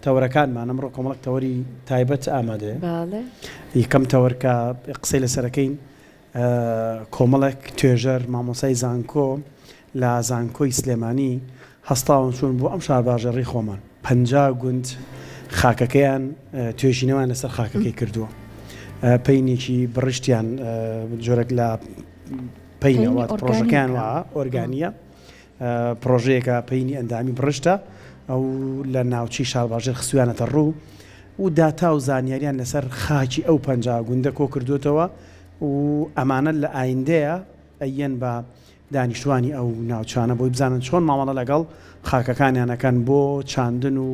تەوەرەکانمان ئەمڕۆ کۆمەڵک تەوەری تایبەت ئامادەیە. یەکەم تەوەر کە قسەی لەسەرەکەین کۆمەڵێک توێژەر مامۆسای زانکۆ لە زانکۆی سلێمانی هەستاون چوون بۆ ئەم شارباژێڕی خۆمان 50 گوند خاکەکەیان توێژینەوەیان لەسەر خاکەکەی کردووە پەینێکی بڕشتیان جۆرێک لە پەینەوە پرۆژەکەیان وا ئۆرگانیە پرۆژەیەکە پەینی ئەندامی بڕشتە ئەو لە ناوچەی شارباژێر خستویانەتە ڕوو و داتا و زانیاریان لەسەر خاکی ئەو 50 گوندە کۆ کردوێتەوە و ئەمانە لە ئایندەیە ئەیەن بە دانیشتوانی ئەو ناوچانە بۆی بزانن چۆن مامەڵە لەگەڵ خاکەکانیان ئەکەن بۆ چاندن و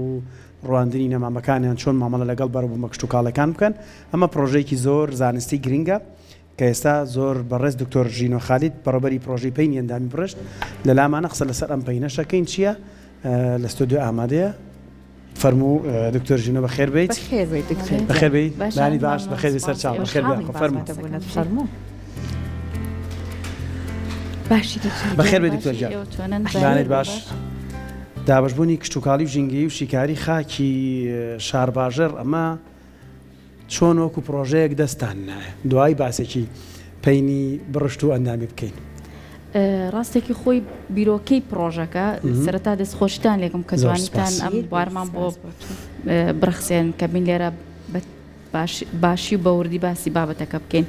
ڕواندنی نەمامەکانیان چۆن مامەڵە لەگەڵ بەروبوومە کشتوکاڵیەکان بکەن ئەمە پڕۆژەیەکی زۆر زانستی گرنگە کە ئێستا زۆر بەڕێز دکتۆر ژینۆ خالید بەڕێوبەری پڕۆژەی پەینی ئەندامی بڕشت لەلامانە قسە لەسەر ئەم پەینەش ئەکەین چییە لە ستۆدیۆ ئامادەیە فەرموو دکتۆر ژینۆ بەخێر بیت بەخێر بیت دکتۆر بەخێر بیت بەیانی باش بەخێر بی سەر چاو بەخێر بی فەرموو فەرموو باشی دکتۆر بەخێر بی دکتۆر گیان بەیانیت باش دابەشبوونی کشتوکاڵی و ژینگەیی و شیکاری خاکی شارباژێڕ ئەمە چۆن وەکو پڕۆژەیەک دەستتان نایە دوای باسێکی پەینی بڕشت و ئەندامی بکەین؟ ڕاستێکی خۆی بیرۆکەی پڕۆژەکە سەرەتا دەستخۆشیتان لێکم کە توانیتان ئەم بوارمان بۆ بڕەخسێن کە بین لێرە بە باشی و بەوردی باسی بابەتەکە بکەین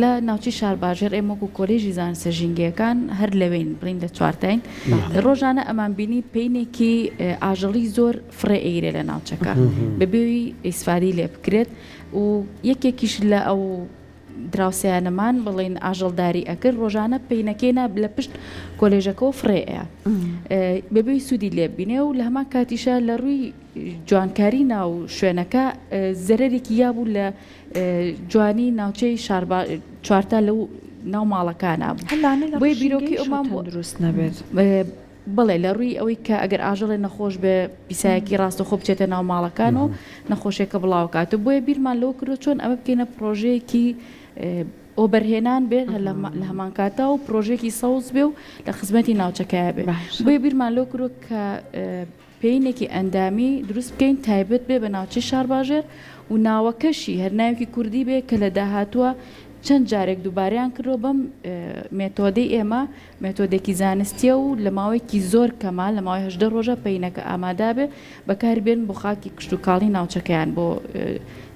لە ناوچەی شارباژێر ئێمە وەکو کۆلێژی زانستە ژینگەیەکان هەر لەوێین بڵین لە چوارتاین ڕۆژانە ئەمان بینی پینێکی ئاژەڵی زۆر فڕێ ئەیرێ لە ناوچەکە بەبێوی ئیسفادەی لێ بکرێت و یەکێکیش لە ئەو دراوسێیانەمان بڵین ئاژەڵداری ئەکرد ڕۆژانە پینەکەی نا لە پشت کۆلێژەکەەوە فڕێ ئەیا بەبێ سوودی لێ بینێ و لە هەمان کاتیشە لە ڕووی جوانکاری ناو شوێنەکە زەرەرێکی یابوو لە جوانی ناوچەی شاربا چوارتا لەو ناو ماڵەکانە بوو بۆیە بیرۆکی ئەومان بۆ دروست نەبێت. بەڵێ لە ڕووی ئەوەی کە ئەگەر ئاژەڵێ نەخۆش بێ پیسایەکی ڕاستەخۆ بچێتە ناو ماڵەکان و نەخۆشیەکە بڵاوکات و بۆیە بیرمان لەوە کردوە چۆن ئەمە بکەینە پڕۆژەیەکی وەبەرهێنان بێت لە هەمان کاتا و پڕۆژەیەکی سەوز بێ و لە خزمەتی ناوچەکەیا بێ بۆیە بیرمان لەوە کردوە کە پێینێکی ئەندامی دروست بکەین تایبەت بێ بە ناوچەی شارباژێر و ناوەکەشی هەر ناوێکی کوردی بێ کە لە داهاتووە چەند جارێک دووبارەیان کردووە بەم مێتۆدەی ئێمە مێتۆدێکی زانستیە و لە ماوەیەکی زۆر کەما لە ماوەی 18 ڕۆژە پەینەکە ئامادە بێ بەکار بێن بۆ خاکی کشتوکاڵی ناوچەکەیان بۆ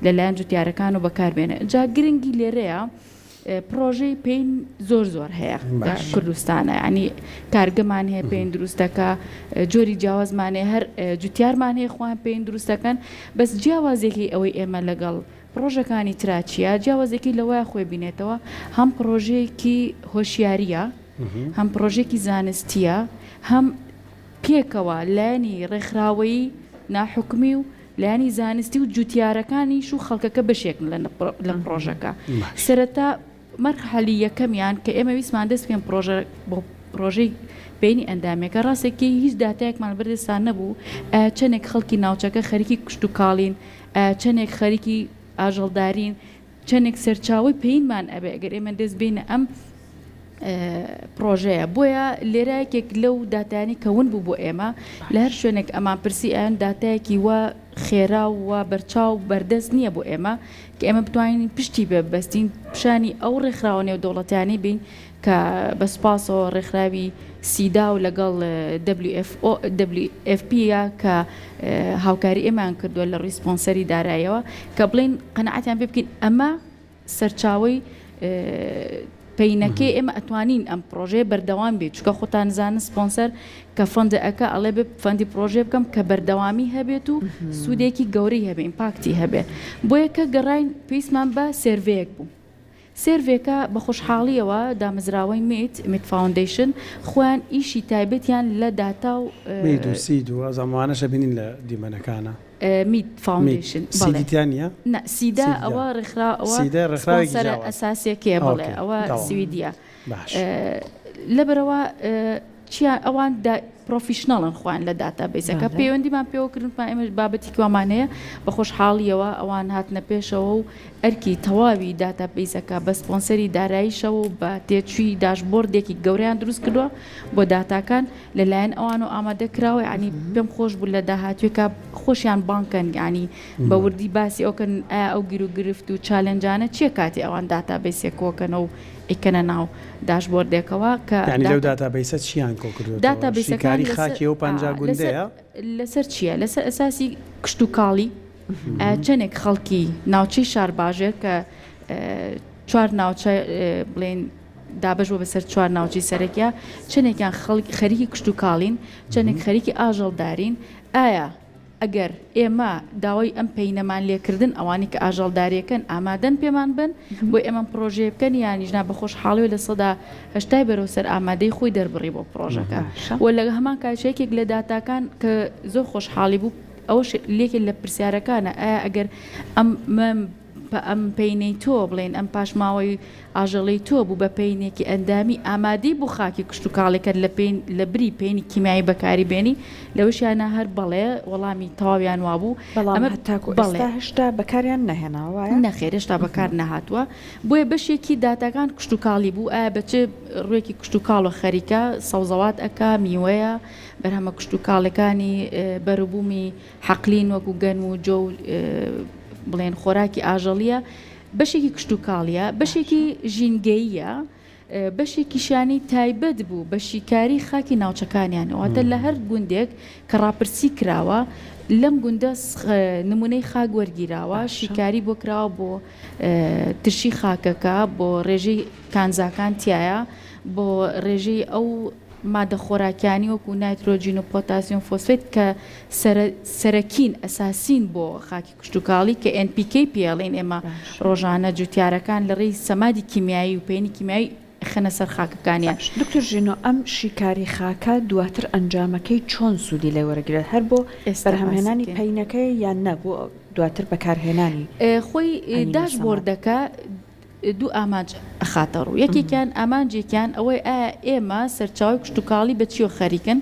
لەلایەن جوتیارەکان و بەکار بێنێ جا گرنگی لێرەیە پڕۆژەی پەین زۆر زۆر هەیە لە کوردستانە ینی کارگەمان هەیە پەین دروستەکە جۆری جیاوازمان هەیە هەر جوتیارمان هەیە خۆیان پەین دروستەکەن بەس جیاوازێکی ئەوەی ئێمە لەگەڵ پڕۆژەکانی ترا چییە جیاوازێکی لەوەیە خۆی بینێتەوە هەم پڕۆژەیەکی هۆشیاریە هەم پڕۆژێکی زانستیە هەم پێکەوە لایەنی ڕێکخراوەیی ناحکومی و لایەنی زانستی و جوتیارەکانیش و خەڵکەکە بەشێکن لە پڕۆژەکە. سەرەتا مەرحەلی یەکەمیان کە ئێمە ویستمان دەست بکەین پڕۆژە بۆ پڕۆژەی بینی ئەندامێکە ڕاستێکی هیچ داتایەکمان بەردەستان نەبوو ئایا چەندێک خەڵکی ناوچەکە خەریکی کشتوکاڵین ئایا چەندێک خەریکی ئاژەڵدارین چەندێک سەرچاوەی پەینمان ئەبێ ئەگەر ئێمە دەست بینە ئەم پڕۆژەیە بۆیە لێرە یەکێک لەو داتایانەی کە ون بوو بۆ ئێمە لە هەر شوێنێک ئەمان پرسی ئەیان داتایەکی وا خێرا و وا بەرچاو بەردەست نییە بۆ ئێمە کە ئێمە بتوانین پشتی پێ ببەستین پیشانی ئەو ڕێکخراوە نێودەوڵەتیانەی بین کە بە سوپاسەوە ڕێکخراوی سیدا و لەگەڵ WFO WFP کە هاوکاری ئێمەیان کردووە لە ڕووی سپۆنسەری داراییەوە کە بڵێین قەناعەتیان پێ بکەین ئەمە سەرچاوەی پەینەکەی ئێمە ئەتوانین ئەم پڕۆژەیە بەردەوام بێت چونکە خۆتان زانن سپۆنسەر کە fund ئەکا ئەڵێ بێ fund ی پڕۆژەیە بکەم کە بەردەوامی هەبێت و سوودێکی گەورەی هەبێ impact ی هەبێ بۆیە کە گەڕاین پێویستمان بە survey یەک بوو survey ەکە بە خۆشحاڵیەوە دامەزراوەی میت میت Foundation خۆیان ئیشی تایبەتیان لە داتا و میت و سید و ئەزانم ئەوانەش ئەبینین لە دیمەنەکانە. میت Foundation بەڵێ. سیدی تیا نییە؟ نا سیدا ئەوە ڕێکخرا ئەوە سیدا ڕێکخراوێکی سپۆنسەرە جیاوازە. ئەساسیەکەیە بەڵێ okay ئەوە تەواو سویدیە باش. لەبەرئەوە چیان ئەوان دا. professional ن خۆیان لە database ەکە پەیوەندیمان پێوە کردن ئێمە بابەتێکی وامان هەیە بە خۆشحاڵیەوە ئەوان هاتنە پێشەوە و ئەرکی تەواوی database ەکە بە سپۆنسەری داراییشەوە و بە تێچووی dashboard ێکی گەورەیان دروست کردووە بۆ داتاکان لەلایەن ئەوانەوە ئامادە کراوە یانی پێم خۆش بوو لە داهاتوێکا خۆشیان بانکەن یانی بە وردی باسی ئەوکەن ئایا ئەو گیر و گرفت و challenge انە چییە کاتی ئەوان database ێک کۆکەنەوە و ئەیکەنە ناو dashboard ێکەوە کە یانی لەو database ە چیان کۆ کردووەتەوە؟ database ەکان شیکاری خاکی ئەو 50 گوندەیە؟ لەسەر چییە؟ لەسەر ئەساسی کشتوکاڵی چەندێک خەڵکی ناوچەی شارباژێر کە چوار ناوچە بڵێن دابەش بووە بەسەر چوار ناوچەی سەرەکیا، چەندێکیان خەڵک خەریکی کشتوکاڵین، چەندێک خەریکی ئاژەڵدارین، ئایا ئەگەر ئێمە داوای ئەم پەینەمان لێکردن ئەوانەی کە ئاژەڵداریەکەن ئامادەن پێمان بن بۆ ئێمە ئەم پڕۆژەیە بکەن یانیش نا بە خۆشحاڵیەوە 80% بەرەو سەر ئامادەی خۆی دەربڕی بۆ پڕۆژەکە و لە هەمان کاتیش یەکێک لە داتاکان کە زۆر خۆشحاڵی بوو ئەوەش یەکێک لە پرسیارەکانە ئایا ئەگەر ئەم ئەم پەینەی تۆ، بڵێین ئەم پاشماوەی ئاژەڵەی تۆ بوو بە پەینێکی ئەندامی ئامادەی بۆ خاکی کشتوکاڵی کە لە پەین لە بری پەینی کیمیایی بەکاری بێنی، لەوەشیانا هەر بەڵێ، وەڵامی تەواویان وابوو. بەڵام ئەمە هەتاکو بەڵێ. ئێستا هێشتا بەکاریان نەهێناوە وایە؟ نەخێر هێشتا بەکار نەهاتووە. بۆیە بەشێکی داتاکان کشتوکاڵی بوو، ئایا بە چ ڕووێکی کشتوکاڵەوە خەریکە، سەوزەوات ئەکا، میوەیە، بەرهەمە کشتوکاڵیەکانی بەروبوومی حەقلین وەکو گەنم و جۆ و بڵێن خۆراکی ئاژەڵییە، بەشێکی کشتوکاڵییە، بەشێکی ژینگەییە، بەشێکیشیانی تایبەت بوو بە شیکاری خاکی ناوچەکانیان، واتە لە هەر گوندێک کە ڕاپرسی کراوە لەم گوندە نمونەی خاک وەرگیراوە، شیکاری بۆ کراوە بۆ ترشی خاکەکە، بۆ ڕێژەی کانزاکان تیایە، بۆ ڕێژەی ئەو مادە خۆراکیانی وەکو نایترۆجین و پۆتاسیۆم فۆسفەیت کە سەرەکین، ئەساسین بۆ خاکی کشتوکاڵی کە NPK پێ ئەڵێین ئێمە ڕۆژانە جوتیارەکان لە ڕێی سەمادی کیمیایی و پەینی کیمیایی ئەخەنە سەر خاکەکانیان. باش دکتۆر ژینۆ ئەم شیکاری خاکە دواتر ئەنجامەکەی چۆن سوودی لێ وەرەگرێت هەر بۆ ئێستا باسی بەرهەمهێنانی بکەین. پەینەکەیە یان نا بۆ دواتر بەکارهێنانی خۆی پەینی داش سەماد؟ بۆردەکە دوو ئامانج ئەخاتە ڕوو، یەکێکیان ئامانجێکیان ئەوەی ئایا ئێمە سەرچاوەی کشتوکاڵی بە چیەوە خەریکن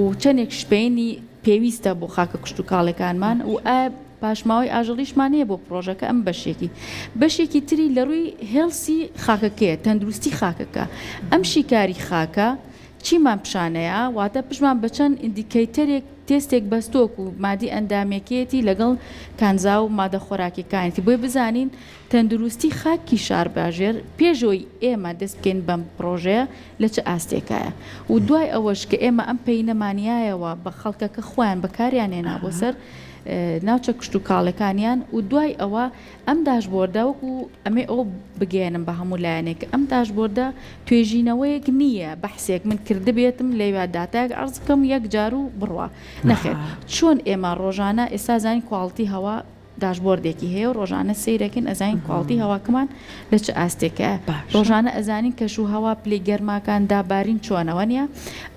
و چەندێک شپەینی پێویستە بۆ خاکە کشتوکاڵەکانمان و ئایا پاشماوەی ئاژەڵیشمان هەیە بۆ پڕۆژەکە ئەم بەشێکی بەشێکی تری لە ڕووی هێڵسی خاکەکەیە تەندروستی خاکەکە ئەم شیکاری خاکە چیمان پیشانەیە واتە پشتمان بە چەند indicator ێک تێستێک بەستۆک و مادی ئەندامێکیەتی لەگەڵ کانزا و مادە خۆراکیەکانیەتی بۆیە بزانین تەندروستی خاکی شارباژێر پێش ئەوەی ئێمە دەست بکەین بەم پڕۆژەیە لە چ ئاستێکایە و دوای ئەوەش کە ئێمە ئەم پەینەمان یایەوە بە خەڵکەکە خۆیان بەکاریان هێنا بۆ سەر ناوچە کشتوکاڵەکانیان و دوای ئەوە ئەم dashboard ە وەکو ئەمێ ئەوە بگەیەنم بە هەموو لایەنێک ئەم dashboard ە توێژینەوەیەک نییە بەحسێک من کردبێتم لەویا داتایەک عەرز بکەم یەک جار و بڕوا نەخێر چۆن ئێمە ڕۆژانە ئێستا زانین quality هەوا dashboard ێکی هەیە و ڕۆژانە سەیرەکەین ئەزانین quality هەواکەمان لە چ ئاستێکە ڕۆژانە ئەزانین کەش و هەوا پلەی گەرماکان دابارین چۆنە وەنیە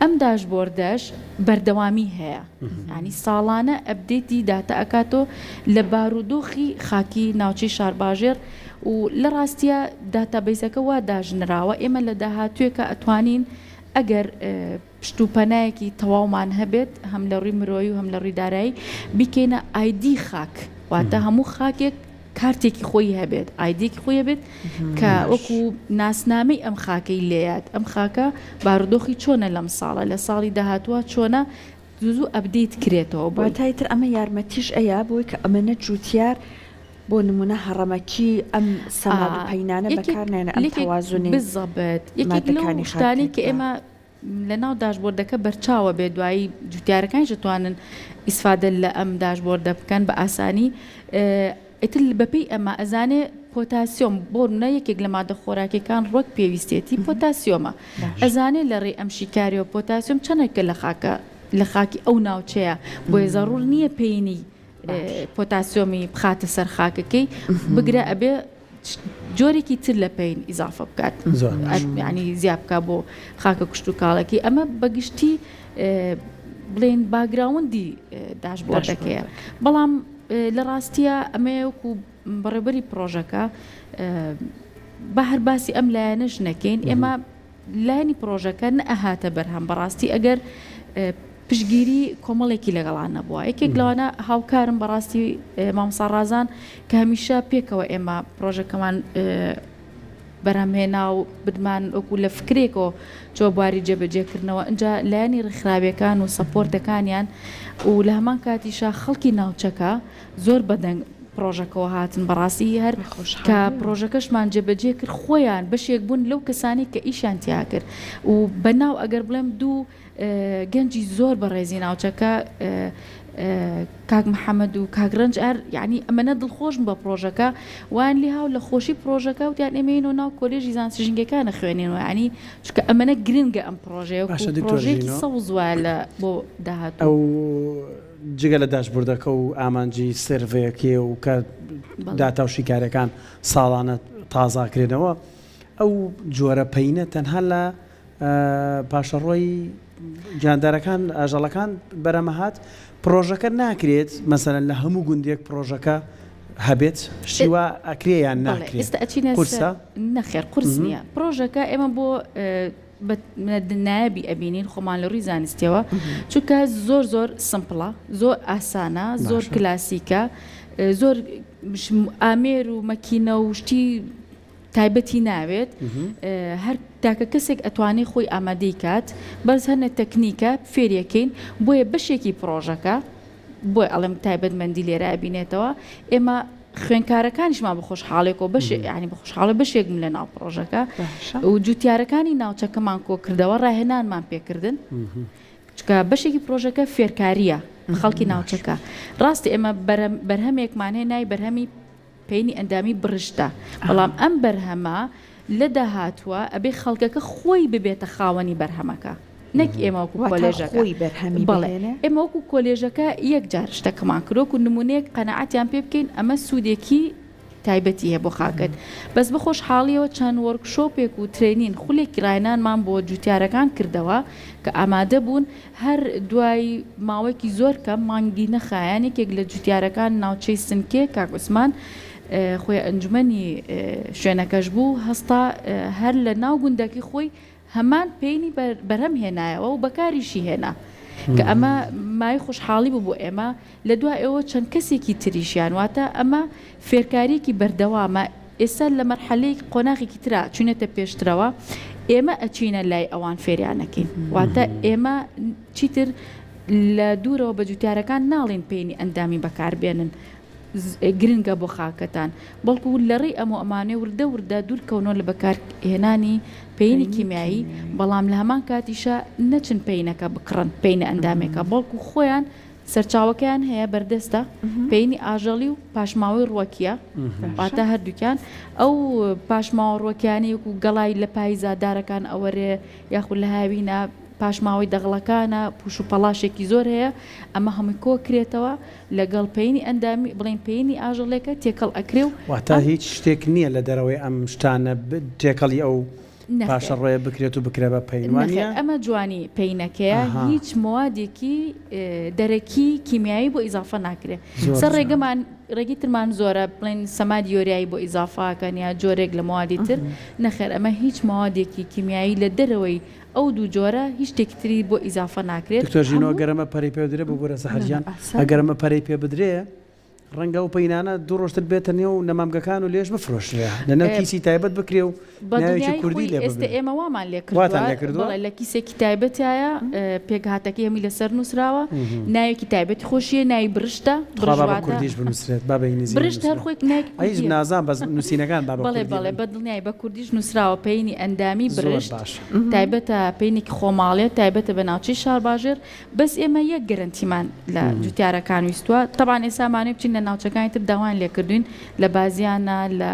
ئەم dashboard ەش بەردەوامی هەیە ینی ساڵانە update ی داتا ئەکاتۆ لە بارودۆخی خاکی ناوچەی شارباژێڕ و لە ڕاستیە database ەکە وا داژنراوە ئێمە لە داهاتوێکە ئەتوانین ئەگەر پشت و پەنایەکی تەواومان هەبێت هەم لە ڕووی مرۆیی و هەم لە ڕووی دارایی بیکەینە ID خاک واتە هەموو خاکێک کارتێکی خۆی هەبێت ID ێکی خۆی هەبێت کە وەکو ناسنامەی ئەم خاکەی لێیات ئەم خاکە بارودۆخی چۆنە لەم ساڵە لە ساڵی داهاتووە چۆنە زوو زوو update کرێتەوە بۆی. واتای تر ئەمە یارمەتیش ئەیا بۆی کە ئەمەنە جوتیار بۆ نمونە هەڕەمەکی ئەم سەماد و پەینانە بەکار نایەنە ئەم تەوازونەی بزەبت یەکێک لەو مادەکانی خاک شتانەی کە تێکدا. ئێمە لە ناو dashboard ەکە بەرچاوە بێ دوایی جوتیارەکانیش دەتوانن ئیسفادە لە ئەم dashboard ە بکەن بە ئاسانی ئیتر بەپێی ئەمە ئەزانێ پۆتاسیۆم بۆ نمونە یەکێک لە مادە خۆراکیەکان ڕوەک پێویستێتی پۆتاسیۆمە ئەزانێ لە ڕێی ئەم شیکاریەوە پۆتاسیۆم چەندێکە لە خاکە لە خاکی ئەو ناوچەیە بۆیە زەڕور نییە پەینی پۆتاسیۆمی بخاتە سەر خاکەکەی بگرە ئەبێ جۆرێکی تر لە پەین ئیزافە بکات ینی زیا بکە بۆ خاکە کوشت و کاڵەکەی ئەمە بەگشتی بڵێن background ی dashboard ەکەیە بەڵام لە ڕاستیە ئەمەیە وەکو بەڕێبەری پرۆژەکە بە هەر باسی ئەم لایەنەش نەکەین ئێمە لایەنی پرۆژەکە نەئەهاتە بەرهەم بەڕاستی ئەگەر. پشتگیری کۆمەڵێکی لەگەڵا نەبووە یەکێک لەوانە هاوکارم بەڕاستی مامۆستا ڕازان کە هەمیشە پێکەوە ئێمە پرۆژەکەمان بەرهەمهێنا و بردمان وەکو لە فکرێکەوە چۆ بواری جێبەجێکردنەوە ئینجا لایەنی ڕێکخراویەکان و سەپۆرتەکانیان و لە هەمان کاتیشا خەڵکی ناوچەکە زۆر بەدەنگ پرۆژەکەوە هاتن بەڕاستی هەر کە پرۆژەکەشمان جێبەجێ کرد خۆیان بەشێک بوون لەو کەسانی کە ئیشیان تیا کرد و بەناو ئەگەر بڵێم دوو گەنجی زۆر بەڕێزی ناوچەکە کاک محەممەد و کاک ڕەنج ئەر یعنی ئەمەنە دڵخۆشم بە پرۆژەکە وان لێ هاو لە خۆشی پرۆژەکە وتیان ئێمەینەوە ناو کۆلێژی زانستی ژینگەکانە خوێنینەوە ینی چونکە ئەمەنە گرنگە ئەم پرۆژەیە باشە دکتۆر پرۆژەیەکی ژینۆ سەوز وایە لە بۆ داهاتوو. ئەو جگە لە داشبوردەکە و ئامانجی سێرڤەیەکەی و کە بەڵێ. داتا و شیکاریەکان ساڵانە تازاکرێنەوە ئەو جۆرە پەینە تەنها لە پاشەڕۆی گیاندارەکان ئاژەڵەکان بەرەمەهات پڕۆژەکە ناکرێت مەسەلەن لە هەموو گوندێک پڕۆژەکە هەبێت شتی وا ئەکرێ یان بەڵێ ناکرێ ئێستا ئەچینە سەر قورسە؟ نەخێر قورس نییە پڕۆژەکە ئێمە بۆ بە نایابی ئەبینین خۆمان لە ڕووی زانستیەوە چونکە زۆر زۆر سمپڵە زۆر ئاسانە زۆر باشە کلاسیکە زۆر ئامێر و مەکینە و شتی تایبەتی ناوێت هەر تاکە کەسێک ئەتوانێ خۆی ئامادەی کات بەس هەنێ تەکنیکە فێریەکەین بۆیە بەشێکی پڕۆژەکە بۆیە ئەڵێم تایبەتمەندی لێرە ئەبینێتەوە ئێمە خوێنکارەکانیشمان بە خۆشحاڵێکەوە بەشێ ینی بە خۆشحاڵە بەشێک بوون لە ناو پڕۆژەکە و جوتیارەکانی ناوچەکەمان کۆکردەوە ڕاهێنانمان پێکردن چونکە بەشێکی پڕۆژەکە فێرکاریە خەڵکی ناوچەکە ڕاستی ئێمە بەرهەمێکمان هەیە ناوی بەرهەمی پەینی ئەندامی بڕشتە، بەڵام ئەم بەرهەمە لە داهاتووە ئەبێ خەڵکەکە خۆی ببێتە خاوەنی بەرهەمەکە نەک ئێمە وەکو واتە کۆلێژەکە. خۆی بەرهەمی بەڵێ بهێنێ؟ ئێمە وەکو کۆلێژەکە یەک جار شتەکەمان کرد وەکو نمونەیەک قەناعەتیان پێ بکەین ئەمە سوودێکی تایبەتی هەیە بۆ خاکت بەس بە خۆشحاڵیەوە چەند وۆرکشۆپێک و training خولێکی ڕاهێنانمان بۆ جوتیارەکان کردەوە کە ئامادە بوون هەر دوای ماوەیەکی زۆر کەم، مانگی نەخایان، یەکێک لە جوتیارەکان ناوچەی سنکێ، کاک عوسمان، خۆی ئەنجومەنی شوێنەکەش بوو، هەستا هەر لە ناو گوندەکەی خۆی هەمان پەینی بەرهەم هێنایەوە و بەکاریشی هێنا، کە ئەمە مایەی خۆشحاڵی بوو بۆ ئێمە، لە دوای ئەوە چەند کەسێکی تریشیان، واتە ئەمە فێرکارییەکی بەردەوامە، ئێستا لە مەرحەلەیەک قۆناغێکی ترا چوینەتە پێشترەوە، ئێمە ئەچینە لای ئەوان فێریان ئەکەین، واتە ئێمە چیتر لە دوورەوە بە جوتیارەکان ناڵێین پەینی ئەندامی بەکار بێنن گرنگە بۆ خاکەتان، بەڵکو لە ڕێی ئەم و ئەمانەی وردە وردە دوور کەونەوە لە بەکار هێنانی پەینی کیمیایی، بەڵام لە هەمان کاتیشا نەچن پەینەکە بکڕن، پەینە ئەندامێکە، بەڵکو خۆیان سەرچاوەکەیان هەیە بەردەستە پەینی ئاژەڵی و پاشماوەی ڕوەکیە واتە هەردووکیان ئەو پاشماوە ڕوەکیانەی وەکو گەڵای لە پایزا دارەکان ئەوەرێ یاخود لە هاوینە پاشماوەی دەغڵەکانە پوش و پەڵاشێکی زۆر هەیە ئەمە هەمووی کۆکرێتەوە لەگەڵ پەینی ئەندامی بڵێن پەینی ئاژەڵێکە تێکەڵ ئەکرێ و واتە هیچ شتێک نییە لە دەرەوەی ئەم شتانە تێکەڵی ئەو نەخێر. پاشەڕۆیە بکرێت و بکرێ بە پەین وا نەخێر نییە؟ ئەمە جوانی پەینەکەیە ئەها. هیچ مەوادێکی دەرەکی کیمیایی بۆ ئیزافە ناکرێ زۆر سەر جوان. ڕێگەمان ڕێگەی ترمان زۆرە بڵێن سەمادی یۆریایی بۆ ئیزافە ئەکەن یا جۆرێک لە مەوادی تر نەخێر ئەمە هیچ مەوادێکی کیمیایی لە دەرەوەی ئەو دوو جۆرە هیچ شتێکی تری بۆ ئیزافە ناکرێت دکتۆر ژینۆ هەموو ئەگەر ئەمە پەرەی پێ بدرێ ببورە سەحەر نا نا گیان ئاسان ئەگەر ئەمە پەرەی پێ بدرێ ڕەنگە ئەو پەینانە دوو ڕۆژتر بێتە نێو نەمامگەکان و لێش بفرۆشرێ، لە نێو کیسی تایبەت بکرێ و بە ناوێکی دڵنیایی کوردی خۆی لێ ئێستە ببرێ. ئێمە وامان لێ کردووە، واتان لێ کردووە؟ بەڵێ لە کیسێکی تایبەتایە، پێکهاتەکەی هەمووی لەسەر نووسراوە، ناوێکی تایبەتی خۆشیە، ناوی برشتە، تخوا برش با بە واتە کوردیش بنووسرێت، با بە ئینگلیزی برشت هەر نەنووسرێ. خۆی ناوێکی ئەیش کوردییە. نازانم بەس نووسینەکان با بە بەڵێ کوردی بەڵێ بن. بە دڵنیایی بە کوردیش نووسراوە، پەینی ئەندامی زۆر برشت، باشە. تایبەتە پەینێکی خۆماڵیە، تایبەتە بە ناوچەی شارباژێر، بەس ئێمە یەک گەرەنتیمان لە جوتیارەکان ویستوە تەبعەن ئێستا ئەمانەوێ بچین لە ناوچەکانی تر داوایان لێکردوین لە بازیانە لە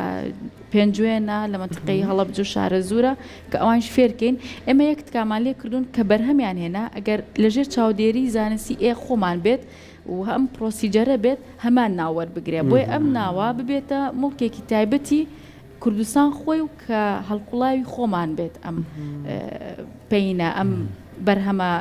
پێنجوێنە لە مەنتیقەی هەڵەبجە و شارەزوورە کە ئەوانیش فێرکەین ئێمە یەک تکامان لێ کردوون کە بەرهەمیان هێنا ئەگەر لەژێر چاودێری زانستی ئێ خۆمان بێت و هەم procedure ە بێت هەمان ناو وەربگرێ بۆیە ئەم ناوە ببێتە موڵکێکی تایبەتی کوردستان خۆی و کە هەڵقوڵاوی خۆمان بێت ئەم پەینە ئەم بەرهەمە.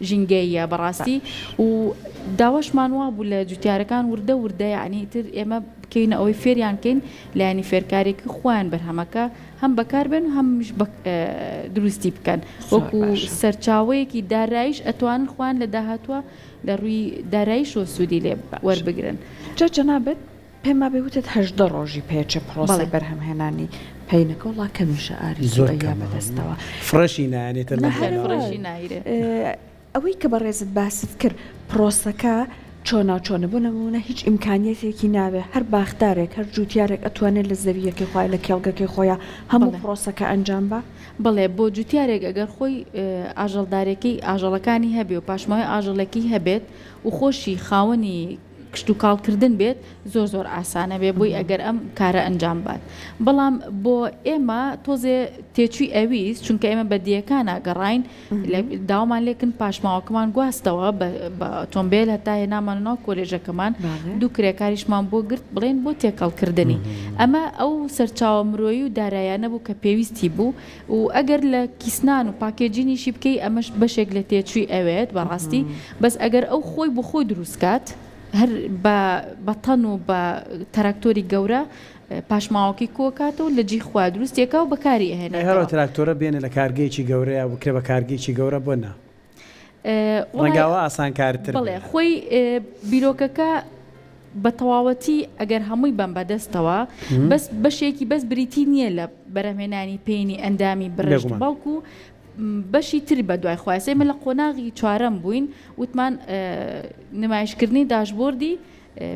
ژینگەییە بەڕاستی و داواشمان وابوو لە جوتیارەکان وردە وردە یعنی تر ئێمە بکەینە ئەوەی فێریان کەین لایەنی فێرکارێکی خۆیان بەرهەمەکە هەم بەکاربێن و هەمیش دروستی بکەن وەکو سەرچاوەیەکی دارایش ئەتوانن خۆیان لە داهاتووە لە ڕووی دارایشەوە سوودی لێ وەربگرن. جا جەنابت پێم وابێ وتت 18 ڕۆژی پێچێ پڕۆسەی بەرهەمهێنانی پەینەکە وەڵا کەمیشە ئاری زۆر ئەیا بەدەستەوە فڕێشی نایەنێتە فڕێشی نایرێ. ئەوەی کە بەڕێزت باست کرد پڕۆسەکە چۆناو چۆنە بۆ نموونە هیچ ئیمکانیەتێکی ناوێ هەر باخدارێک هەر جووتیارێک ئەتوانێت لە زەوییەکەی خۆی لە کێڵگەکەی خۆیا هەموو پڕۆسەکە ئەنجام با؟ بەڵێ بۆ جوتیارێک ئەگەر خۆی ئاژەڵدارێکی ئاژەڵەکانی هەبێ و پاشماوەی ئاژەڵێکی هەبێت و خۆشی خاوەنی کشتوکاڵ کردن بێت زۆر زۆر ئاسانە بێ بۆی ئەگەر ئەم کارە ئەنجام بات بەڵام بۆ ئێمە تۆزێ تێچووی ئەویست چونکە ئێمە بە دیەکانە گەڕاین داوامان لێکن پاشماوەکەمان گواستەوە بە ئۆتۆمبێل هەتا هێنامان ناو کۆلێژەکەمان دوو کرێکاریشمان بۆ گرت بڵێن بۆ تێکەڵکردنی ئەمە ئەو سەرچاوە مرۆیی و دارایانە بوو کە پێویستی بوو و ئەگەر لە کیسنان و packaging یشی بکەی ئەمەش بەشێک لە تێچووی ئەوێت بەڕاستی بەس ئەگەر ئەو خۆی بۆ خۆی دروست کات هەر بە بە تەن و بە تەراکتۆری گەورە پاشماوەکەی کۆکاتەوە لە جێی خۆیا دروستی ئەکا و بەکاری ئەهێنێتەوە. ئەی هەر ئەو تراکتۆرە بێنە لە کارگەیەکی گەورەیا بکرێ بە کارگەیەکی گەورە بۆ نا؟ ڕەنگە ئەوە ئاسانکارتر بێ. بەڵێ خۆی بیرۆکەکە بە تەواوەتی ئەگەر هەمووی بەم بەدەستەوە بەس بەشێکی بەس بریتی نییە لە بەرهەمهێنانی پێینی ئەندامی بڕشت بەڵکو بەشی تر بە دوای خۆیان ئێمە لە قۆناغی چوارەم بووین وتمان نمایشکردنی داشبۆردی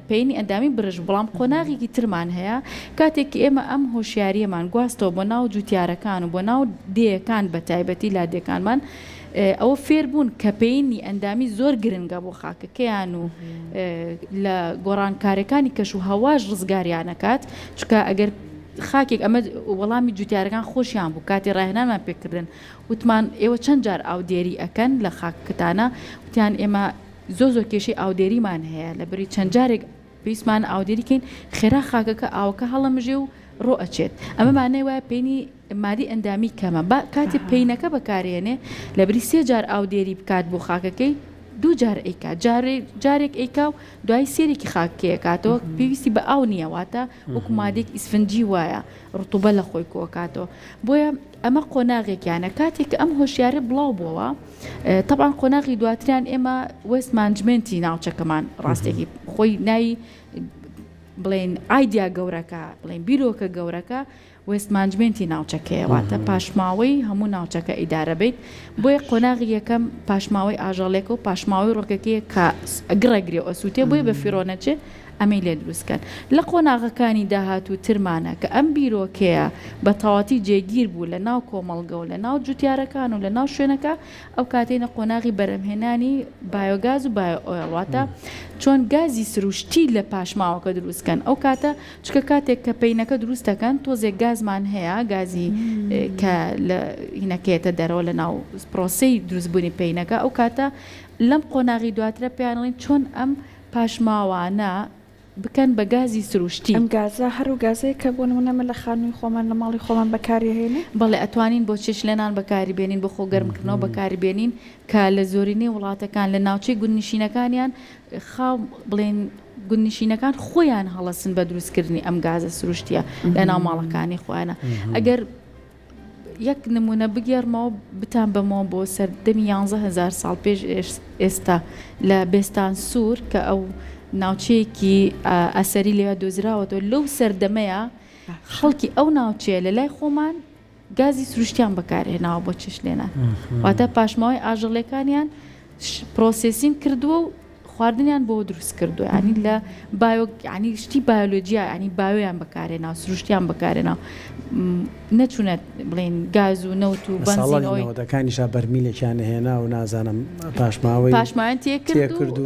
پەینی ئەندامی برژ بەڵام قۆناغێکی ترمان هەیە کاتێک کە ئێمە ئەم هۆشیاریەمان گواستەوە بۆ ناو جوتیارەکان و بۆ ناو دێیەکان بە تایبەتی لادێکانمان ئەوە فێر بوون کە پەینی ئەندامی زۆر گرنگە بۆ خاکەکەیان و لە گۆڕانکارەکانی کەش و هەواش ڕزگاریانەکات چونکە ئەگەر خاکێک ئەمە وەڵامی جوتیارەکان خۆشیان بوو کاتی ڕاهێنانمان پێکردن وتمان ئێوە چەند جار ئاودێری ئەکەن لە خاکتانە وتیان ئێمە زۆر زۆر کێشەی ئاودێریمان هەیە لەبری چەند جارێک پێویستمان ئاودێری کەین خێرا خاکەکە ئاوەکە هەڵەمژێ و ڕۆ ئەچێت ئەمە مانای وایە پێینی مادی ئەندامی کەمە با کاتی پینەکە بەکارێنێ لەبری سێ جار ئاودێری بکات بۆ خاکەکەی دوو جار ئەیکات جارێک ئەیکا و دوای سێرێکی خاکەکەیەکاتەوە پێویستی بە ئاو نییە واتە وەکو مادێک ئیسفنجی وایە ڕتوبە لە خۆی کۆکاتەوە بۆیە ئەمە قۆناغێکیانە کاتێک کە ئەم هۆشیارە بڵاو بۆوە تەبعەن قۆناغی دواتریان ئێمە waste management ی ناوچەکەمان ڕاستێکی خۆی ناوی بڵێن ئایدیا گەورەکە بڵێن بیرۆکە گەورەکە waste management ی ناوچەکەیە واتە پاشماوەی هەموو ناوچەکە ئیدارە بیت بۆیە قۆناغی یەکەم پاشماوەی ئاژەڵێکە و پاشماوەی ڕۆکەکەیە کە گڕێگرێ ئەسووتێ بۆیە بە فیڕۆنەچێ ئەمەی لێ دروست کەن. لە قۆناغەکانی داهاتوو ترمانە کە ئەم بیرۆکەیە بە تەواتی جێگیر بوو لە ناو کۆمەڵگە و لە ناو جوتیارەکان و لە ناو شوێنەکە ئەو کاتەی نە قۆناغی بەرهەمهێنانی بایۆگاز و bio oil واتە چۆن گازی سروشتی لە پاشماوەکە دروست کەن ئەو کاتە چونکە کاتێک کە پەینەکە دروست دەکەن تۆزێک گازمان هەیە گازی کە لە هینەکەیەتە دەرەوە لە ناو پرۆسەی دروستبوونی پەینەکە ئەو کاتە لەم قۆناغی دواترە پێیان ئەڵێن چۆن ئەم پاشماوانە بکەن بە گازی سروشتی. ئەم گازە هەر ئەو گازەیە کە بۆ نموونە ئێمە لە خانووی خۆمان لە ماڵی خۆمان بەکاری ئەهێنین؟ بەڵێ ئەتوانین بۆ چێشتلێنان بەکاری بێنین، بۆ خۆ گەرمکردنەوە بەکاری بێنین کە لە زۆرینەی وڵاتەکان لە ناوچەی گوندنشینەکانیان خاو بڵێین گوندنشینەکان خۆیان هەڵەسن بە دروستکردنی ئەم گازە سروشتیە لە ناو ماڵەکانی خۆیانە ئەگەر یەک نمونە بگێڕمەوە بتانبەمەوە بۆ سەردەمی 11 هەزار ساڵ پێش ئێستا لە بێستان سوور کە ئەو ناوچەیەکی ئەسەری لێوە دۆزراوەتەوە لەو سەردەمەیە خەڵکی ئەو ناوچەیە لە لای خۆمان گازی سروشتیان بەکارهێناوە بۆ چێشتلێنان واتە پاشماوەی ئاژەڵەکانیان processing کردووە و خواردنیان بۆ دروست کردووە ینی لە bio ینی شتی بایۆلۆجیا ینی بایۆیان بەکارێنا سروشتیان بەکارێنا نەچوونە بڵێن گاز و نەوت و بەنزینەوەی نەوەدەکانیشا بەرمیلێکیان هێنا و نازانم پاشماوەی پاشماوەیان تێکرد و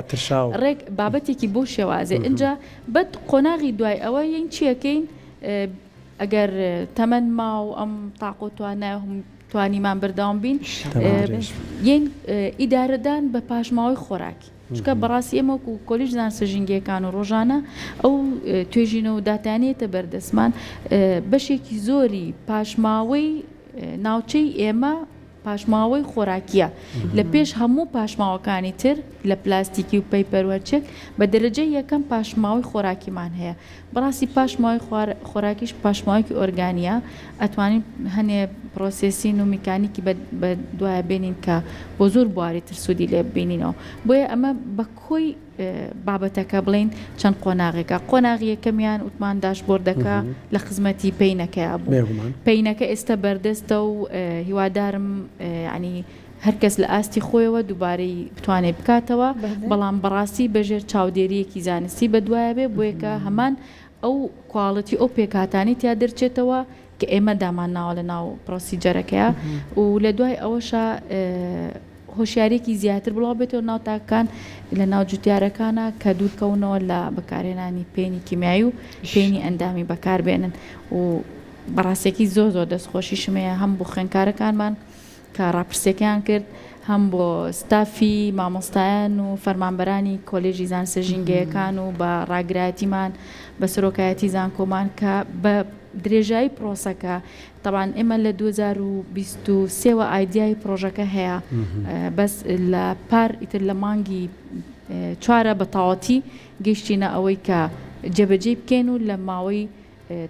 ئەترشا و ڕێک بابەتێکی بۆ شێوازێ ئینجا بەد قۆناغی دوای ئەوە یین چیەکەین ئەگەر تەمەن ما و ئەم تاق و توانای توانیمان بەردەوام بین یین ئیدارەدان بە پاشماوەی خۆراکی چونکە بەڕاستی ئێمە وەکو کۆلیژ زانستە ژینگەیەکان و ڕۆژانە ئەو توێژینەوە و داتایانەیەتە بەردەستمان بەشێکی زۆری پاشماوەی ناوچەی ئێمە. پاشماوەی خۆراکیە لە پێش هەموو پاشماوەکانی تر لە پلاستیکی و پەیپەر و هەرچێک بە دەرەجەی یەکەم پاشماوەی خۆراکیمان هەیە بەڕاستی پاشماوەی خۆراکیش پاشماوەیەکی ئۆرگانیە ئەتوانین هەنێ processing و میکانیکی بە دوایە بێنین کە بۆ زۆر بواری تر سوودی لێ ببینینەوە بۆیە ئەمە بە کۆی بابەتەکە بڵێین چەند قۆناغێکە قۆناغی یەکەمیان وتمان dashboard ەکە لە خزمەتی پەینەکەیا بوو پەینەکە ئێستا بەردەستە و هیوادارم ینی هەرکەس لە ئاستی خۆیەوە دووبارەی بتوانێت بکاتەوە بەڵام بەڕاستی بەژێر چاودێریەکی زانستی بەدوایە بێ بۆیەکە هەمان ئەو quality ئەو پێکهاتانەی تیا دەرچێتەوە کە ئێمە دامان ناوە لە ناو procedure ەکەیە و لە دوای ئەوەشە هۆشیاریەکی زیاتر بڵاو بێتەوە ناو تاکەکان لە ناو جوتیارەکانە کە دوورکەونەوە لە بەکارهێنانی پێنی کیمیایی و پێنی ئەندامی بەکاربێنن و بەڕاستێکی زۆر زۆر دەستخۆشیشم هەیە هەم بۆ خوێندکارەکانمان کە ڕاپرسیەکەیان کرد هەم بۆ ستافی مامۆستایان و فەرمانبەرانی کۆلێژی زانستە ژینگەیەکان و بە ڕاگرایەتیمان بە سەرۆکایەتی زانکۆمان کە بە درێژایی پرۆسەکە تەبعەن ئێمە لە 2023 وە ئایدیای پرۆژەکە هەیە بەس لە پار ئیتر لە مانگی چوارە بە تەواوەتی گەیشتینە ئەوەی کە جێبەجێی بکەین و لە ماوەی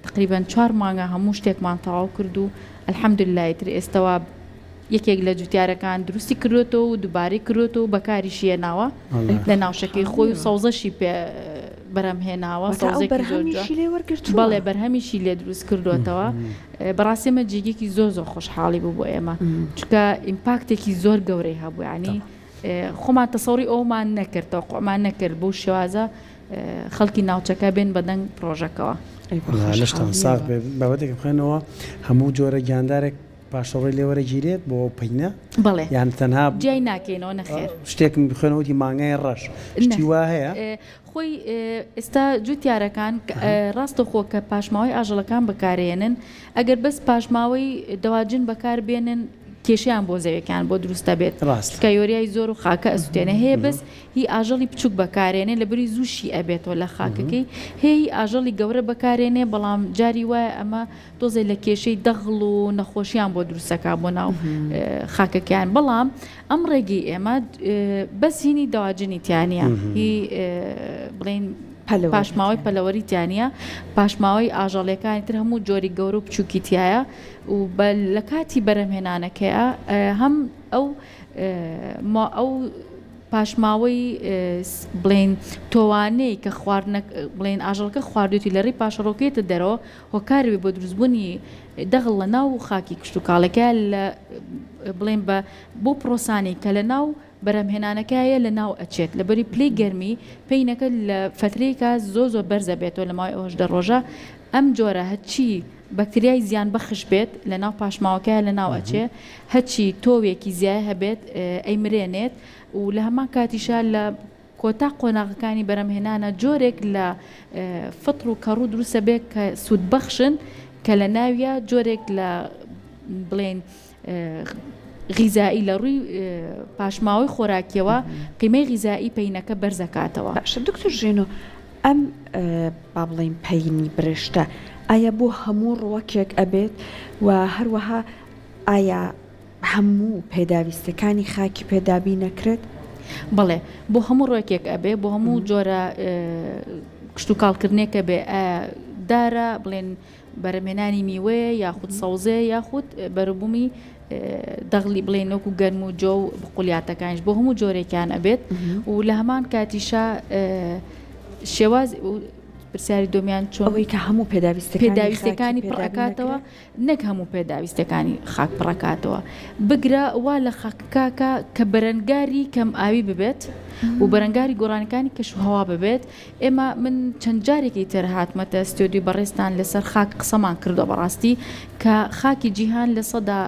تقریبەن چوار مانگە هەموو شتێکمان تەواو کرد و الحمدللە ئیتر ئێستەوا یەکێک لە جوتیارەکان دروستی کردوێتەوە و دووبارەی کردوێتەوە و بەکاریشی هێناوە لە ناوشەکەی خۆی و سەوزەشی پێ بەرهەم هێناوە سەوزێکی زۆر جوان بەڵێ بەرهەمیشی لێ دروست کردوێتەوە بەڕاستی ئەمە جێگەیەکی زۆر زۆر خۆشحاڵی بوو بۆ ئێمە چونکە ئیمپاکتێکی زۆر گەورەی هەبوو یعنی خۆمان تەسەوری ئەومان نەکرد تەوقعمان نەکرد بەو شێوازە خەڵکی ناوچەکە بێن بەدەنگ پڕۆژەکەوە. لەشتان ساغ بێ بابەتێک بخوێنەوە هەموو جۆرە گیاندارێک پاشەڕۆی لێ وەرەگیرێت بۆ ئەو پەینە؟ بەڵێ یان تەنها جیای ناکەینەوە نەخێر. شتێکم بخوێنەوە وتی مانگای ڕەش شتی وا هەیە؟ خۆی ئێستا جوتیارەکان ڕاستەخۆ کە پاشماوەی ئاژەڵەکان بەکارێنن ئەگەر بەس پاشماوەی دەواجن بەکار بێنن کێشیان بۆ زەویەکان بۆ دروستە بێت کە یۆریای زۆر و خاکە ئەسوتێنە هەیە بەس هی ئاژەڵی بچوک بەکارێنێ لە بری زوو شی ئەبێتەوە لە خاکەکەی هەیە هی ئاژەڵی گەورە بەکارێنێ بەڵام جاری وایە ئەمە تۆزێ لە کێشەی دەغڵ و نەخۆشیان بۆ دروستەکا بۆ ناو خاکەکەیان بەڵام ئەم ڕێگەی ئێمە بەس هینی دەواجنی تیانە هی بڵین پاشماوەی پەلەوەری تیانە پاشماوەی ئاژەڵەکانی تر هەموو جۆری گەورە و بچووکی تایە و لە کاتی بەرەمهێنانەکەیە هەم ئەو ئەو پاشماوەی بڵێن تۆوانەی کە خواردنە بڵێن ئاژەڵەکە خواردوێتی لە ڕێی پاشەڕۆکێتە دەرەوە هۆکار بێ بۆ دروستبوونی دەغڵ لە ناو خاکی کشتوکاڵەکە لە بڵێن بە بۆ پرۆسانی کە لە ناو بەرهەمهێنانەکەیە لە ناو ئەچێت لەبەری پلەی گەرمی پینەکە لە فەترەیەکا زۆ زۆر بەرزە بێتەوە لە ماوەی ئەو 18 ڕۆژە ئەم جۆرە هەرچی بەکتریای زیان بەخش بێت لە ناو پاشماوەکەیە لە ناو ئەچێ هەرچی تۆوێکی زیای هەبێت ئەیمرێنێت و لە هەمان کاتیشا لە کۆتا قۆناغەکانی بەرهەمهێنانە جۆرێک لە فطر و کەڕوو دروستە بێت کە سوودبەخشن کە لە ناویە جۆرێک لە بڵێن غیزایی لە ڕووی پاشماوەی خۆراکیەوە قیمەی غیزایی پەینەکە بەرزەکاتەوە. باشە دکتۆر ژینۆ ئەم با بڵێین پەینی برشتە ئایا بۆ هەموو ڕووەکێک ئەبێت و هەروەها ئایا هەموو پێداویستەکانی خاکی پێ دابین ئەکرێت؟ بەڵێ بۆ هەموو ڕووەکێک ئەبێ بۆ هەموو جۆرە کشتوکاڵکردنێک ئەبێ ئایا دارە بڵێن بەرهەمهێنانی میوەیە یاخود سەوزەیە یاخود بەروبوومی دەغلی بڵێن وەکو گەرم و جۆ و بقولیاتەکانیش بۆ هەموو جۆرێکیان ئەبێت و لە هەمان کاتیشا شێواز پرسیاری دۆمیان چۆن ئەوەی کە هەموو پێداویستەکانی پڕەکاتەوە نەک هەموو پێداویستەکانی خاک پڕەکاتەوە بگرە وا لە خاکەکە کە بەرەنگاری کەم ئاوی ببێت و بەرەنگاری گۆڕانەکانی کەشوهەوا ببێت ئێمە من چەند جارێکی تر هاتمەتە ستۆدیۆی بەڕێزتان لەسەر خاک قسەمان کردوە بەڕاستی کە خاکی جیهان لە سەدا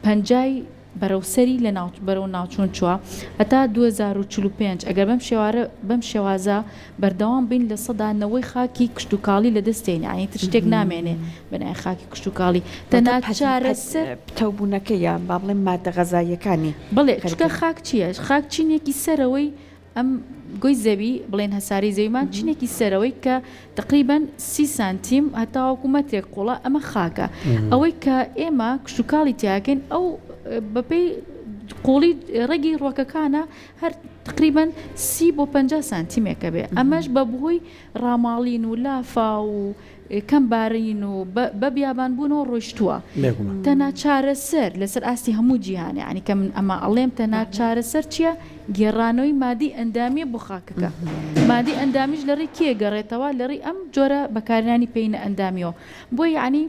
پەنجای بەرەو سەری لە ناو بەرەو ناوچوون چووە هەتا 2045 ئەگەر بەم شێوارە بەم شێوازە بەردەوام بین لە سەدا نەوەی خاکی کشتوکاڵی لە دەست دێین یانی تر شتێک نامێنێ بەناوی خاکی کشتوکاڵی تەنها چارەسەر پتەوبوونەکەی یان با بڵێم مادە غەزاییەکانی بەڵێ چونکە خاک چییە خاک چینێکی سەرەوەی. ئەم گۆی زەوی بڵێن هەسارەی زەویمان چینێکی سەرەوەی کە تقریبەن سی سانتیم هەتاوەکو مەترێک قوڵە ئەمە خاکە ئەوەی کە ئێمە کشتوکاڵی تیاکەین ئەو بەپێی قوڵی ڕێگی ڕوەکەکانە هەر تقریبەن سی بۆ 50 سانتیمێکە بێ ئەمەش بە بهۆی ڕاماڵین و لافا و کەم بارین و بە بیابان بوونەوە ڕۆیشتووە. بێگومان. تەنها چارەسەر لەسەر ئاستی هەموو جیهان یانی کە من ئەمە ئەڵێم تەنها چارەسەر چییە؟ گێڕانەوەی مادەی ئەندامییە بۆ خاکەکە. مادەی ئەندامیش لە ڕێی کێ گەڕێتەوە؟ لە ڕێی ئەم جۆرە بەکارهێنانی پەینە ئەندامییەوە. بۆیە یانی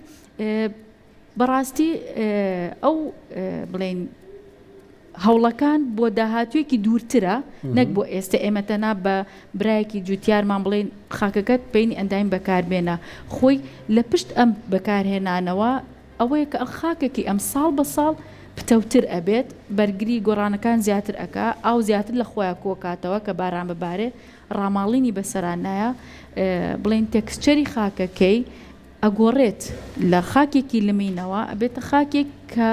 بەڕاستی ئەو بڵێین هەوڵەکان بۆ داهاتوویەکی دوورترە نەک بۆ ئێستە ئێمە تەنها بە برایەکی جوتیارمان بڵێین خاکەکەت پەینی ئەندامی بەکاربێنە خۆی لە پشت ئەم بەکارهێنانەوە ئەوەیە کە خاکەکی ئەم ساڵ بە ساڵ پتەوتر ئەبێت بەرگری گۆڕانەکان زیاتر ئەکا ئاو زیاتر لە خۆیا کۆکاتەوە کە باران ببارێ ڕاماڵینی بەسەرا نایە بڵێین texture ی خاکەکەی ئەگۆڕێت لە خاکێکی لمینەوە ئەبێتە خاکێک کە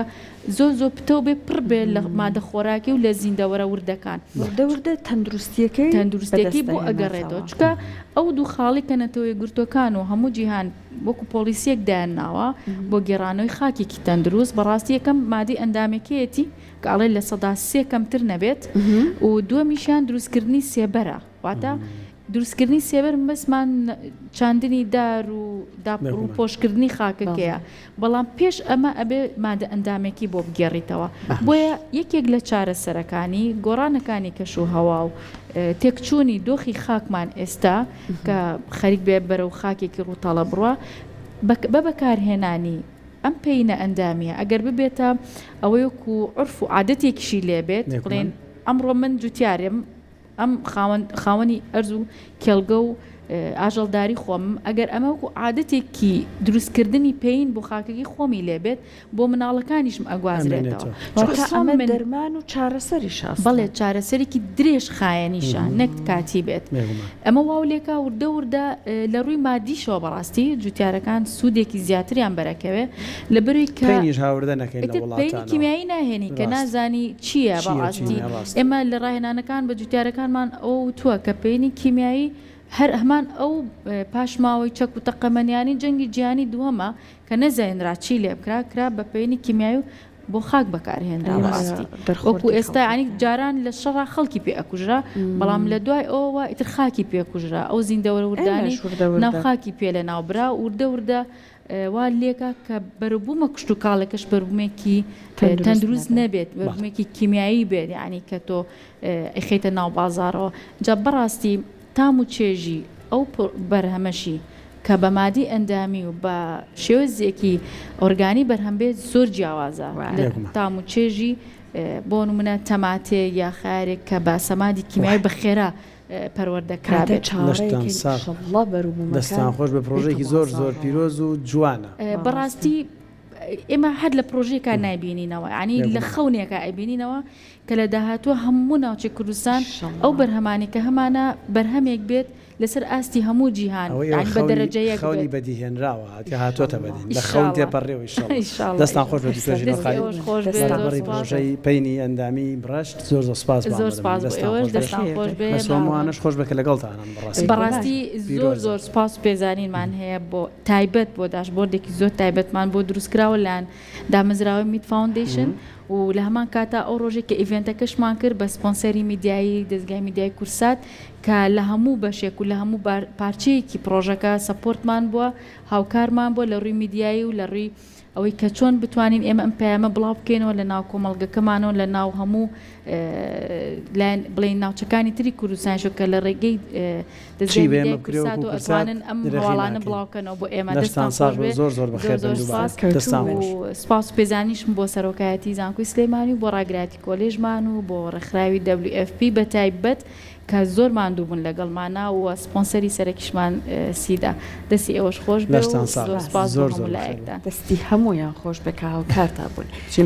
زۆر زۆر پتەو بێ پڕ بێ لە مادە خۆراکی و لە زیندەوەرە وردەکان. وردە وردە تەندروستیەکەی تەندروستیەکەی بۆ ئەگەڕێتەوە چونکە ئەو دوو خاڵی کە نەتەوە یەکگرتووەکان و هەموو جیهان وەکو پۆڵیسیەک دایان ناوە بۆ گێڕانەوەی خاکێکی تەندروست بەڕاستی یەکەم مادەی ئەندامەکەیەتی کە ئەڵێ 3% کەمتر نەبێت و دووەمیشیان دروستکردنی سێبەرە. واتە دروستکردنی سێبەر مەبەستمان چاندنی دار و ڕووپۆشکردنی خاکەکەیە، بەڵام پێش ئەمە ئەبێ مادە ئەندامێکی بۆ بگێڕیتەوە. بۆیە یەکێک لە چارەسەرەکانی گۆڕانەکانی کەش و هەوا و تێکچوونی دۆخی خاکمان ئێستا کە خەریک بێ بەرەو خاکێکی ڕووتەڵە بڕوا بە بەکارهێنانی ئەم پەینە ئەندامییە ئەگەر ببێتە ئەوەی وەکوو عورف و عادەتێکیشی لێ بێت بڵێن ئەمڕۆ من جوتیارم ئەم خاوەن خاوەنی ئەرز و کێڵگە و ئاژەڵداری خۆمم، ئەگەر ئەمە وەکو عادەتێکی دروستکردنی پەین بۆ خاکەکەی خۆمی لێ بێت، بۆ مناڵەکانیشم ئەگوازرێتەوە. ئەمێنێتەوە. چونکە واتە ئەمە من دەرمان و چارەسەریشە ئەسڵەن. بەڵێ چارەسەرێکی درێژ خایەنیشە نەک کاتی بێت. بێگومان. ئەمە واو لێکا وردە وردە لە ڕووی مادیشەوە بەڕاستی جوتیارەکان سوودێکی زیاتریان بەرەکەوێ لەبەروی کە پەینیش هاوردە نەکەین لە ئیتر پەینی وڵاتانەوە. کیمیایی ناهێنی کە ڕاستە. نازانی چییە چییە چی بەڕاستی نییە ڕاستە. ئێمە لە ڕاهێنانەکان بە جوتیارەکانمان ئەوە وتووە کە پەینی کیمیایی هەر هەمان ئەو پاشماوەی چەک و تەقەمەنیانی جەنگی جیهانی دووەمە کە نەزانرا چی لێ بکرا کرا بە پەینی کیمیایی و بۆ خاک بەکارهێنرا بەڕاستی وەکو ئێستا یانی جاران لە شەڕا خەڵکی پێ ئەکوژرا بەڵام لە دوای ئەوەوە ئیتر خاکی پێ کوژرا ئەو زیندەوەرە وردانەی ناو خاکی پێ لە ناو برا وردە وردە وا لێکا کە بەروبوومە کشتوکاڵێکەش بەروبوومێکی تەندروست نەبێت بەروبوومێکی کیمیایی بێت یانی کە تۆ ئەیخەیتە ناو بازاڕەوە جا بەڕاستی تام و چێژی ئەو بەرهەمەشی کە بە مادی ئەندامی و بە شێوەزێکی ئۆرگانی بەرهەم بێت زۆر جیاوازە لە تام و چێژی بۆ نمونە تەماتێ یا خەیارێک کە بە سەمادی کیمیایی بە خێرا پەروەردە کاتێ کرابێت. چاوەڕێکەین لەشتان ساغ ئیشەڵڵا بەروبوومەکان دەستان خۆش بێ بێتە پڕۆژەیەکی زۆر زۆر بازاڕەوە. پیرۆز و جوانە. بەڕاستی ئێمە هەر لە پڕۆژەیەکا نایبینینەوە یانی لە بێگومان. خەونێکا ئەیبینینەوە کە لە داهاتووە هەموو ناوچەی کوردستان ئەو ئیشەڵڵا. بەرهەمانەی کە هەمانە بەرهەمێک بێت لەسەر ئاستی هەموو جیهان ئەوە ئێوە یانی بە خەونی دەرەجە یەک خەونی بێت. بەدیهێنراوە کە هاتۆتە ئیشەڵڵا. بەدی لە خەون ئیشاڵڵا تێپەڕیەوە ئیشەڵڵا. ئیشاڵڵا دەستان خۆش ئیشاڵڵا. بێت دکتۆر ژینۆ دەستی خالید ئێوەش خۆش بێ دەستان زۆر بەڕێوەبەری سوپاس. پڕۆژەی پەینی ئەندامی بڕەشت زۆر زۆر سوپاس بۆ زۆر ئامادەبوونت سوپاس بۆ دەستان ئێوەش خۆش بێت دەستان بەخێر خۆش بێن. بێ بەس ماوە. هەمووانەش خۆش بێت کە لەگەڵتانن بەڕاستی بێگومان. بەڕاستی زۆر پیرۆزە. زۆر سوپاس و پێزانینمان هەیە بۆ تایبەت بۆ dashboard ێکی زۆر تایبەتمان بۆ دروست کراوە لەلایەن دامەزراوەی مید فاوندەیشن و لە هەمان کاتا ئەو ڕۆژەی کە event ەکەشمان کرد بە سپۆنسەری میدیایی دەزگای میدیای کورسات کە لە هەموو بەشێک و لە هەموو پارچەیەکی پڕۆژەکە support مان بووە هاوکارمان بووە لە ڕووی میدیایی و لە ڕووی ئەوەی کە چۆن بتوانین ئێمە ئەم پەیامە بڵاو بکەینەوە لە ناو کۆمەڵگەکەمانەوە لە ناو هەموو لایەن بڵێین ناوچەکانی تری کوردستانیشەوە کە لە ڕێگەی چی دەزگای بە ئێمە میدیای بکرێ وەکو کوردساتەوە کورسات ئەتوانن ئەم درێغی هەواڵانە ناکەین. بڵاو کەنەوە بۆ ئێمە لەشتان دەستان ساغ خۆش بێ بێ زۆر زۆر زۆر بەخێر بن زۆر دووبارە سپاس دەستان سەرکەوتوو بن. خۆش. و سپاس و پێزانینیشم بۆ سەرۆکایەتی زانکۆی سلێمانی و بۆ ڕاگرایەتی کۆلێژمان و بۆ ڕێکخراوی WFP بە تایبەت کە زۆر ماندوو بوون لەگەڵمانا و سپۆنسەری سەرەکیشمان سیدا. دەستی ئێوەش خۆش بێ و لەشتان ساغ زۆر بێ سپاس بۆ زۆر زۆر هەموو بەخێر بن. لایەکتان. دەستی هەموویان خۆش بێ کە هاوکارتان بوون. چینە.